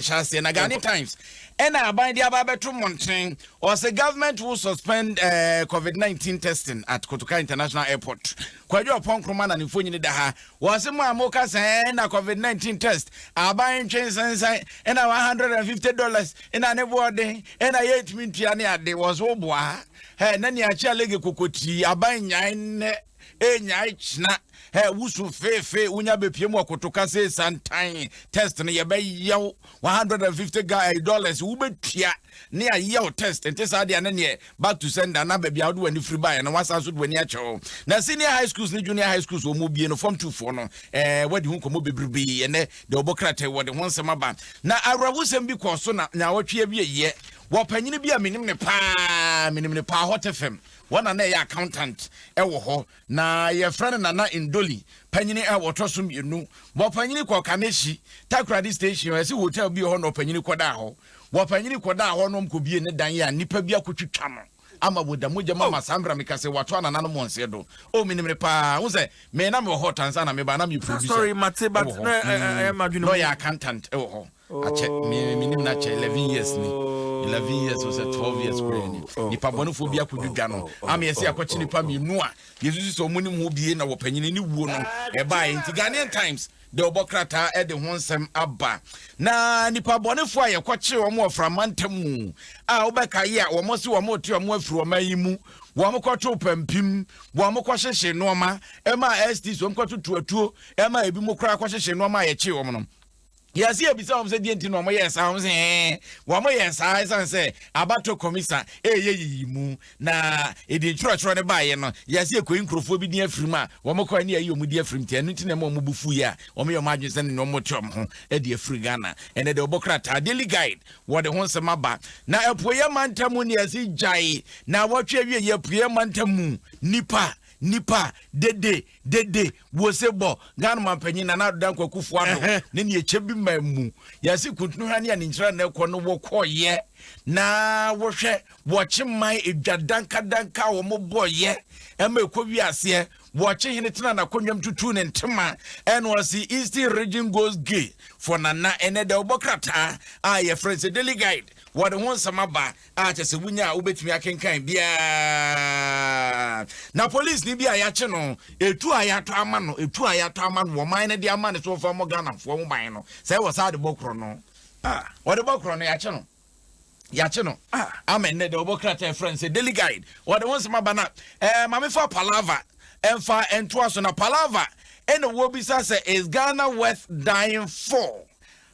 Hyɛ aseɛ na Ghanaian Times ɛna aban de aba abɛto mmɔnten. Ɔsɛ government will suspend COVID-19 testing at Kotoka International Airport. Kwadwo Ɔpɔn Nkrumah na ne mfonini da ha. Wɔse mo a moka sɛ ɛna COVID-19 test aban ntwe nsensan ɛna $150 ɛna ne boɔden ɛna yɛntumi ntua ne ade, wɔse woboa ɛ na nea akyi alege kokotii aban nyae nnɛ ɛnyae kyena. Ɛ wusu feefee wonya bepie mu ɔkotoka sɛ santan test no yɛbɛyɛw 150 dollars wobɛtua ne ayɛw test. Nte saa deɛ ne neɛ back to sender na baabi a wode w'ani firi baeɛ no wasan so de w'ani akyɛw. Na senior high schools ne junior high schools wɔ mu bie no, form 2 foɔ no wadi ho nkɔmmɔ bebrebe. Ɛnɛ deɛ ɔbɔ krataa wɔde ho nsɛm aba. Na awerɛhosɛm bi kɔɔ so na nyaawɔtwe awieyɛ wɔ panyini bi a menim ne paa, menim ne paa, Hot FM wɔn na na ɛyɛ accountant ɛwɔ hɔ na yɛfrɛ no Nana Ndoli, panyini a wɔtɔ so mmienu. Wɔpanyini kɔ Kaneshie Takoradi station, ɛsɛ hotel bi wɔ hɔ na ɔpanyini kɔdaa hɔ. Wɔpanyini kɔdaa hɔ na ɔmkɔbie ne dan a nnipa bi akɔtwitwa no ama wɔda mogya mu ama saa mmerɛ meka sɛ wato anana no mmɔnseɛ do. O menim ne paa wo sɛ me na mewɔ hɔ tansa na meba na meyɛ producer. Sorry, mate, but ɛwɔ hɔ. Na ɛyɛ madwene na mu. Ɔyɛ accountant ɛwɔ hɔ akyɛ. Me menim no akyɛ 11 years ni, 11 years o sɛ 12 years koraa ni. Nipa bɔnefoɔ bi akɔdwidwa no ama yɛsɛ akɔkye nipa mmienu a yɛsusu sɛ ɔmo nim ho bie na wɔpanyini ne wuo no ɛbaeɛ. Nti Ghanaian Times de ɔbɔ krataa ɛde ho nsɛm aba. Na nipa bɔnefoɔ a yɛkɔkye wɔn wɔ framantam mu a wobɛka yi a wɔn se wɔn te wɔn afiri wɔn ayi mu, wɔn kɔto pampim, wɔn kɔhyehyɛ nneɛma ɛma STC, wɔn kɔto tuatuo ɛma ebi mu koraa kɔhyehyɛ nneɛma a yɛkye wɔn no, yɛsi ebisa wɔn sɛ deɛ nti na wɔn yɛ saa. Wɔn sɛ wɔn yɛ saa ɛsan sɛ abato kɔmisa ɛyɛ yiyi mu na edi ntwerɛtwerɛ ne baayɛ no, yɛsi ekoyi nkurɔfoɔ bi din afiri mu a wɔn kɔ ɛne ɛyi wɔn di afiri mu. Nti ɛno ti na ɛma wɔn bu fu yi a wɔn yɛ wɔn adwene sɛ ne wɔn te wɔn ho ɛde afiri Ghana. Ɛnɛ deɛ ɔbɔ krataa Daily Guide wɔde ho nsɛm aba. Na apueyɛ mantam mu ne yɛsi gyae na wɔtwe awie yɛ apueyɛ mantam mu nipa nipa dede dede wose bɔ Ghana mampanyin Nana Addo Dankwa Akufo Addo ne ne ɛkyɛ bi ma mu yɛse kuntunu ha ne aninkyerɛ na ɛkɔ no wɔkɔɔyɛ na wɔhwɛ wɔkye man edwa dankadanka a wɔn bɔɔyɛ ɛma ɛkɔ wiaseɛ. Wɔkye hene tena n'akonnwam tutu ne ntoma ɛna ɔse Eastern Region goes gay for Nana. Ɛnɛ dɛ wɔbɔ krataa a yɛfrɛ sɛ Daily Guide wɔde ho nsɛm aba a kyɛ sɛ wonya a wobɛtumi akenkan biara. Na police ni bi a yɛakye no, etu a yɛatɔ ama no, etu a yɛatɔ ama no, wɔman no de ama no so wɔfa mmɔ Ghanafoɔ ho ban no sɛ ɛwɔ saa de bɔ korɔ no, wɔde bɔ korɔ no, yɛakye no, yɛakye no ama. Nnɛ deɛ wɔbɔ krataa ɛfrɛ no sɛ Daily Guide wɔde ho nsɛm aba. Na maame fa palava ɛmfa ɛntoa so. Na palava ɛna wɔbisa sɛ, "Is Ghana worth dying for?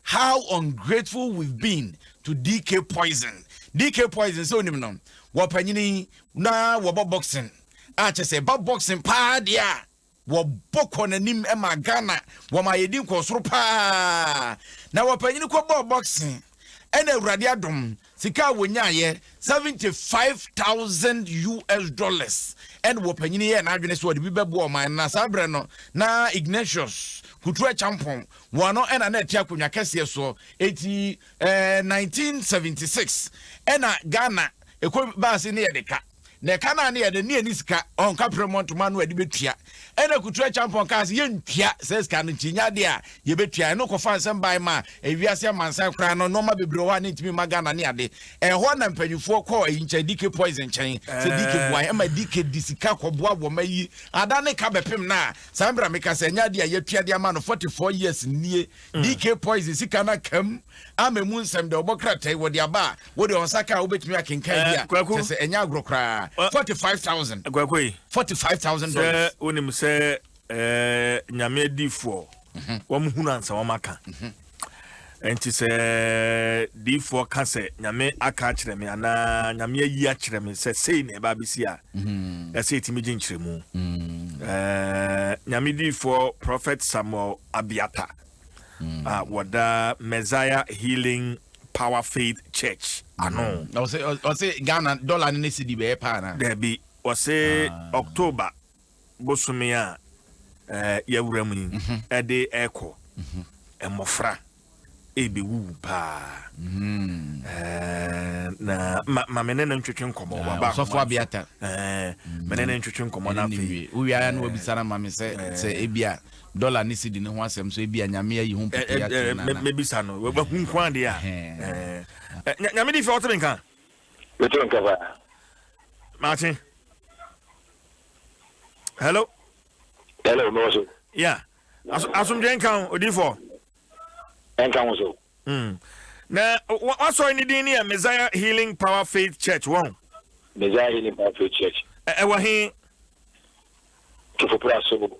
How ungrateful we've been to DK Poison." DK Poison sɛ onim no, wɔpanyini na wɔbɔ boxing a kyɛ sɛ ɛba boxing paa deɛ a wɔbɔ kɔ n'anim ma Ghana wɔma yɛdi nkɔsoro paa. Na wɔpanyini kɔbɔɔ boxing ɛna Awurade adom sika a wɔnyaayɛ US$75,000 ɛna wɔpanyini yɛ n'adwene sɛ wɔde bi bɛboa ɔman no. Na saa berɛ no na Ignatius Kutu Acheampong wɔn no ɛna na ɛte akonnwa kɛseɛ soɔ. Eti 1976 ɛna Ghana ɛkɔ baase ne yɛde ka na ɛka no a ne yɛde ne yɛne sika ɔnka prɛ mɔ ntoma no a ɛde bɛtua. Ɛna Kutu Acheampong kaa sɛ yɛntua sɛ sika no nti nya adeɛ a yɛbɛtua. Ɛno kɔfa nsɛm bae ma ewiase amansan koraa no nneɛma bebree wɔ hɔ a ne ntumi ma Ghana ne ade. Ɛhɔ na mpanyinfoɔ kɔɔ ayi nkyɛn, DK Poison nkyɛn, sɛ DK boa ɛma DK di sika kɔboa wɔn ayi ada ne ka bɛpem na saa mbra meka sɛ ɛnyɛ adeɛ a yɛtua de ama no 44 years nie. DK Poison sika no akam ama mu nsɛm deɛ ɔbɔ krataa yi wɔde aba a wode ɔnsa ka a wobɛtumi akenkan bi a Kwaku. Kyɛ sɛ ɛnyɛ agorɔ koraa, 45,000. Kwaku yi $45,000. Sɛ wonim sɛ Nyame adiifoɔ wɔn hunu ansa wɔn aka. Nti sɛ diifoɔ ka sɛ Nyame aka akyerɛ me anaa Nyame ayi akyerɛ me sɛ sei na ɛba abɛsi a, ɛsɛ ɛtumi gye nkyerɛmu. Nyame diifoɔ Prophet Samuel Abiata a wɔda Messiah Healing Power Faith Church ano. Na ɔsɛ Ghana dollar ne ne cedi bɛyɛ paa na Daabi, wɔse October bosome a yɛwura mu yi ɛde ɛkɔ mmɔfra. ɛrebɛwuwu paa. Ɛɛ, na ma ma me ne no ntwetwe nkɔmmɔ. Ah, Waba Ɔsɔfo ahoma no so. Abiata. Ɛɛ, me ne no ntwetwe nkɔmmɔ na Ɛne ne afei. nwie. Wowie ara na wabisa no ama me sɛ sɛ ebia dɔla ne sidi no ho asɛm so ebia Nyame ayi ho mpipii akyerɛ no anaa. Mɛbisa no. Wahu nko adeɛ a. Ɛhɛn. Ɛɛ, Nyame di fɛ ɔte me nka. Mete nka paa. Maakye. Hello. Hello, mewɔ so. Yeah. Asomdwe nka wo, odiyifoɔ. Ɛnka ho so. Na wasɔre ne din ne yɛ Messiah Healing Power Faith Church wɔn. Messiah Healing Power Faith Church. Ɛwɔ he? Twifo Praso.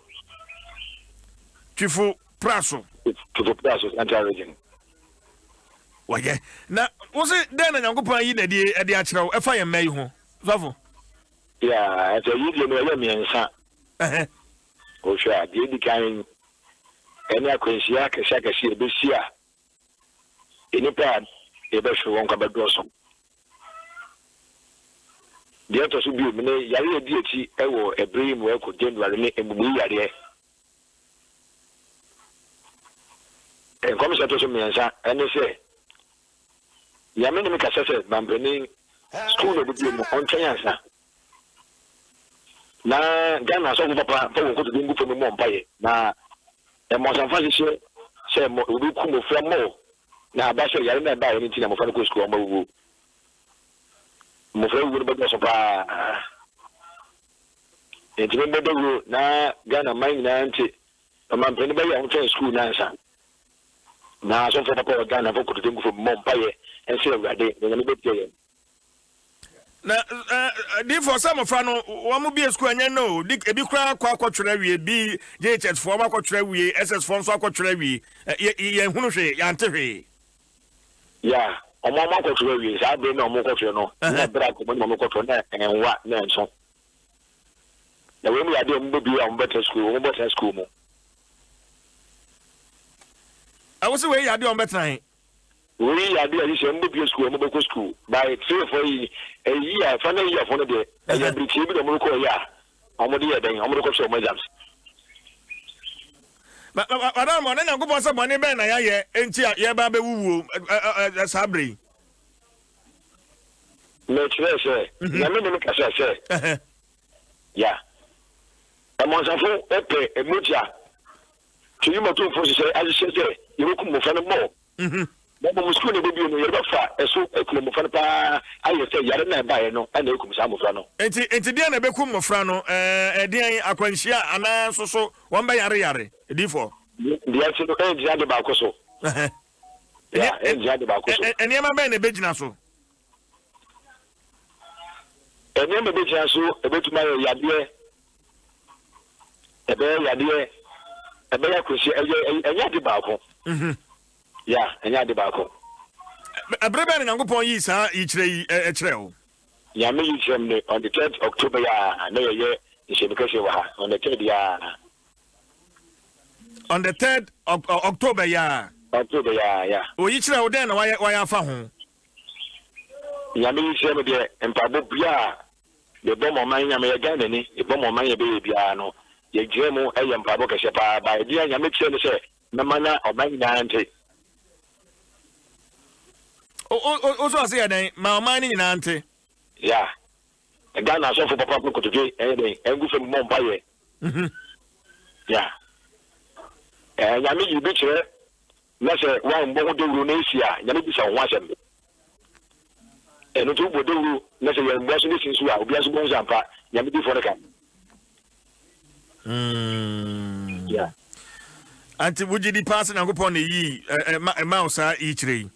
Twifo Praso. Twifo Praso, Central Region. Wɔyɛ. Na wo se dɛn na Nyankopɔn ayi n'adi de akyerɛ wo ɛfa yɛn mma yi ho, sɔfo? Yeah, ɛsɛ yi deɛ no ɛyɛ mmiɛnsa. Wohwɛ a, deɛ edi kan ɛne akwanhyia akɛse akɛse a ebesi a nnipa a yɛbɛhwere wɔn nkwa bɛdɔɔso. Deɛ ɛtɔ so bio ne yare a edi akyi wɔ ɛbere yi mu ɛkɔ January ne mmubui yareɛ. Nkɔmhyɛ ɛtɔ so mmiɛnsa ɛne sɛ Nyame ne me kasa sɛ mampanin sukuu na ɔbɛbue mu ɔntwɛn ansa na Ghana asɔfo papa mfa wɔn nkotodwe ngu fam mmɔ mpaeɛ na mmɔnsamfa nhyehyɛ sɛ wɔbɛku mmɔfra mmɔ na aba sɛ yare no a ɛbaeɛ no nti na mmɔfra no kɔ sukuu a wɔawuwu. Mmɔfra wuo no bɛdɔɔso paa. Nti memmɔ dawuro na Ghana man nyinaa nte ɔmampanin bɛyɛ a ɔntwɛn sukuu no ansa. Na asɔfoɔ papa wɔ Ghana mfa nkotodwe ngu fam mmɔ mpaeɛ nsrɛ Awurade na Nyame bɛtie yɛn. Na difoɔ sɛ mmɔfra no wɔn bie sukuu ɛnyɛ nnɛ o, di ebi koraa akɔ akɔtwerɛ awie, bi JHS foɔ wɔn akɔtwerɛ awie, SS foɔ nso akɔtwerɛ awie, yɛ yɛn hunu hwee, yɛante hwee. Ya, wɔn wɔn akɔtwerɛ awie, saa bere na wɔn kɔtwerɛ no, na bere a wɔn wɔn kɔtwerɛ na ɛnwa na ɛnso. Na wɔn mu yɛ adeɛ a wɔn bɛbie a wɔn bɛtena sukuu, wɔn bɛtena sukuu mu. Ɛwo sɛ wei yɛ adeɛ a wɔn bɛtena he? Wei yɛ adeɛ a sisi wɔn bɛbie sukuu wɔn bɛkɔ sukuu by three four yi ɛyi a final year fo no deɛ ɛyɛ birikyie bi na wɔn rekɔ yɛ a wɔn de yɛ dɛn wɔn de kɔ sɛ wɔn exams. Madam, ɔne Nyankopɔn sɛ bɔne bɛn na yɛayɛ enti a yɛreba abɛwuwuo saa berɛ yi? Mekyerɛɛ sɛ, Nyame ne me kasa sɛ, Ya, mmɔnsafo pɛ mogya, Twam atumfoɔ nhyehyɛe ahyehyɛ sɛ yebekum mmofra no mmɔɔ. Na mmom sukuu no ebebue no, yɛbɛfa ɛso akum mmofra no paa ayɛ sɛ yare no a ɛbaeɛ no na ekum saa mmofra no. Enti, enti deɛn na ɛbɛkum mmofra no? Ɛɛ, ɛdeɛn, akwanhyia anaa nso so wɔbɛyareyare? Adiyifoɔ. Deɛ ɛte no, ɛngyina ade baako so. Yeah, ɛngyina ade baako so. Nneɛma bɛn na ɛbɛgyina so? Nneɛma ɛbɛgyina so, ɛbɛtumi ayɛ yadeɛ. Ɛbɛyɛ yadeɛ, ɛbɛyɛ akwanhyia, ɛyɛ ɛnyɛ ade baako. Mhm. Ya, ɛnyɛ ade baako. Ɛbere bɛn na Nyankopɔn yii saa yikyerɛ yi kyerɛɛ wo? Nyame yi kyerɛ me on the third October yi a na yɛyɛ nhyiamu kɛseɛ wɔ ha, on the third yi a. On the third October yi a. October yi a, ya. Oyi kyerɛ wo dɛn na wayɛ wayɛ afa ho? Nyame yi kyerɛ me deɛ mpaebɔ biara Yɛbɔ ma ɔman nyame yɛ Ghana ni yɛbɔ ma ɔman yɛbɛyɛ biara no yɛgyina mu yɛ mpaebɔ kɛseɛ paa by deɛ nyame kyerɛ ne sɛ mɛma na ɔman nyinaa nte. O so ɔse yɛ dɛn ma ɔman no nyinaa nte. Yeah Ghana asɔfo papa kɔ kotodwe ɛyɛ dɛn ɛngu fam mmɔ mpaeɛ. Yeah ɛɛ nyame yi bi kyerɛ Na sɛ woambɔ ho dawuro na esi a, Nyame bisa wo ho asɛm. Ɛno nti wobɔ dawuro na sɛ yɛammbua so na esi nso a, obiara nso bɛhu sɛ ampa Nyame difoɔ no ka. Mm. Yeah. Anti wogye di paa sɛ Nyankopɔn na eyi ɛma wo saa yikyerɛ yi?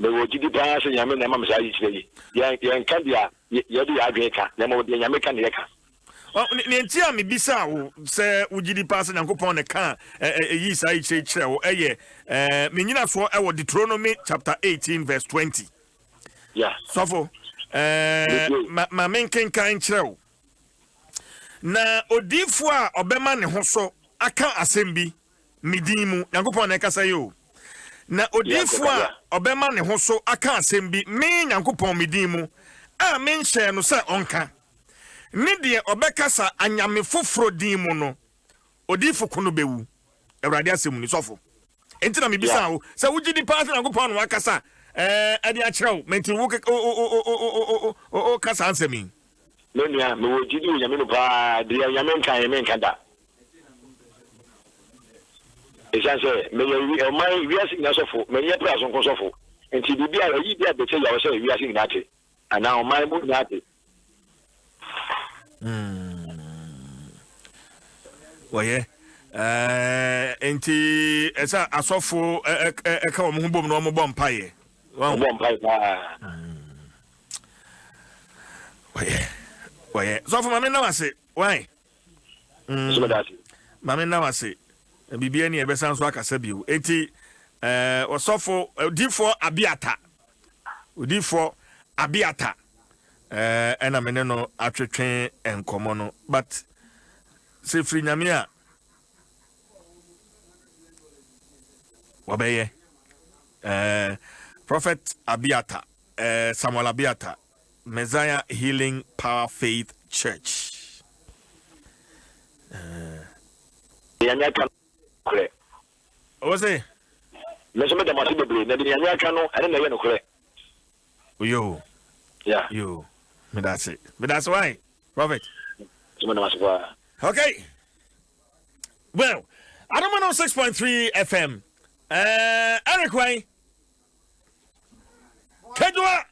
Mewɔ gyidi paa sɛ Nyame na ɛma me saa yikyerɛ yi. Yɛn yɛnka deɛ yɛde yɛn adwene ka, na mmom deɛ Nyame ka na yɛka. Nea enti a mibisaa wo sɛ wugye di paa sɛ Nyankopɔn na ɛkaa yii saa yikyerɛ yi kyerɛɛ wo yɛ me nnyinasoɔ wɔ Deuteronomy chapter 18 verse 20. Yeah. Sɔfo, ma, ma menkenkan nkyerɛ wo. Na odiyifoɔ a ɔbɛma ne ho so aka asɛm bi me din mu, Nyankopɔn na ɛkasa yi o. Na odiyifoɔ a ɔbɛma ne ho so aka asɛm bi me Nyankopɔn me din mu a menhyɛɛ no sɛ ɔnka, ne deɛ ɔbɛkasa anyame foforɔ din mu no, odiyifo ko no bɛwu. Awurade asɛm ni. Sɔfo. Enti na mebisa wo sɛ wogye di paa sɛ Nyankopɔn na wakasa ɛde akyerɛ wo, menti wo wo ka saa nsɛm yi. Me nua, mewɔ gyidi wɔ Nyame mu paa, deɛ Nyame nkaeɛ menka da. Ɛsiane sɛ meyɛ ɔman wiase nyinaa sɔfo, menyɛ Praso nko sɔfo, nti biribi a ɛyi bi a bɛkyɛ yaw sɛ wiase nyinaa te, anaa ɔman mu nyinaa te. Wɔyɛ nti ɛsɛ asɔfo ɛka wɔn ho bom na wɔn bɔ mpaeɛ. Wɔn bɔ mpaeɛ paa. Wɔyɛ wɔyɛ sɔfo maame nam ase why. Maame nna wo ase. Biribi ani ɛbɛsan so akasa bio. Enti eh, ɔsɔfo odifoɔ Abiata, odifoɔ Abiata eh, ɛna me ne no atwetwe nkɔmɔ no. But sɛ firi Nyame a wɔbɛyɛ eh, Prophet Abiata, eh, Samuel Abiata. Messiah Healing Power Faith Church. Deɛ Nyame aka no nokorɛ. Wo se? Me nso meda mo ase bebree na deɛ Nyame aka no ɛno na ɛyɛ nokorɛ. Yoo. Yeah. Yoo. Meda ase. Meda ase why? Prophet. Nso meda mo ase paa. Okay. Well, Adom 106.3 FM. Eric why? Kedua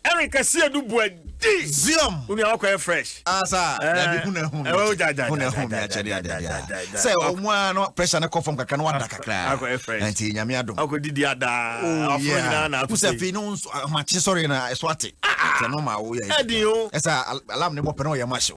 Eric Asiedu Boadi. Ziom. Wo nua wakɔyɛ fresh. Asa ah, dabi hu na hu mi akyɛ hu na hu mi akyɛ de ade ade a sɛ ɔmo a no pressure no kɔ fam kakra no wada kakra akɔyɛ fresh nti nyame adom akɔ didi ada oh afro nyinaa na ato sɛ afei no nso ahomakye sɔre na ɛso ate sɛ no ma wo yɛ ɛdin o ɛsɛ alarm ne bɔ pɛ na ɔyɛ ma hyew.